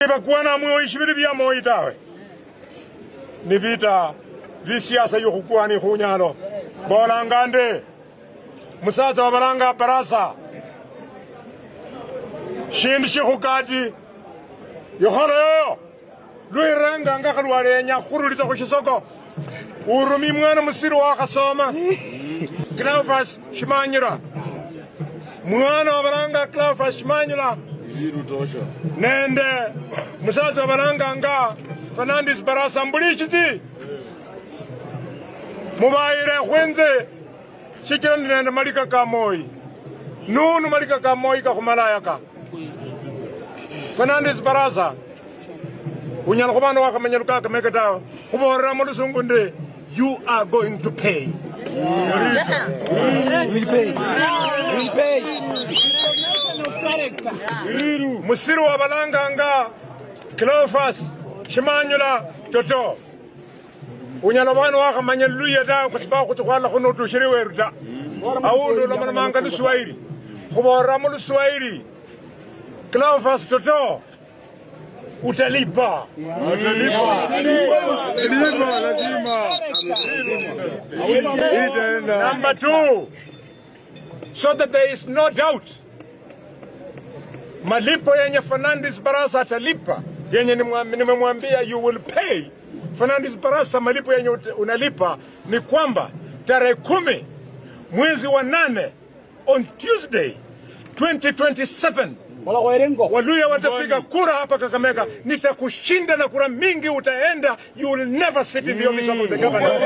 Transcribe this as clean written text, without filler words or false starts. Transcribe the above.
Bakuana mwe ishibili bya Moi tawe ni vita visiasa yukhukuani khunyalo bolanga nde musatsa wabalanga Barasa shindu shikhukati ikholo yoyo lwiranganga khalwalenya khurulitsa khushisoko urumi mwana musiru wakhasoma Cleophas Shimanyula, mwana wabalanga Cleophas Shimanyula nende musaza wabalanga nga Fernandes Barasa mbulichiti mubayile khwenze shikila ndi nende malika ka Moi nunu malika ka Moi kakhumalaya ka Fernandes Barasa unyala khubana wakhamanya lukakameka tawe khuborera mulusungu ndi you are going to pay. Will pay. Will pay. Musiru wabalanga nga Cleophas Shimanyula toto unyala bwana wakhamanya luya ta kwa sababu khutukhwala khuno utushiri weru ta aundi ulomalomanga luswahili khuborera mu luswahili Cleophas toto utalipa. Lipa lazima. Itaenda. Number two, so that there is no doubt, malipo yenye Fernandes Barasa atalipa yenye nimemwambia you will pay. Fernandes Barasa, malipo yenye unalipa ni kwamba tarehe 10 mwezi wa 8 on Tuesday 2027 Waluya watapiga kura hapa Kakamega, nitakushinda na kura mingi, utaenda. You will never sit in the office of the governor.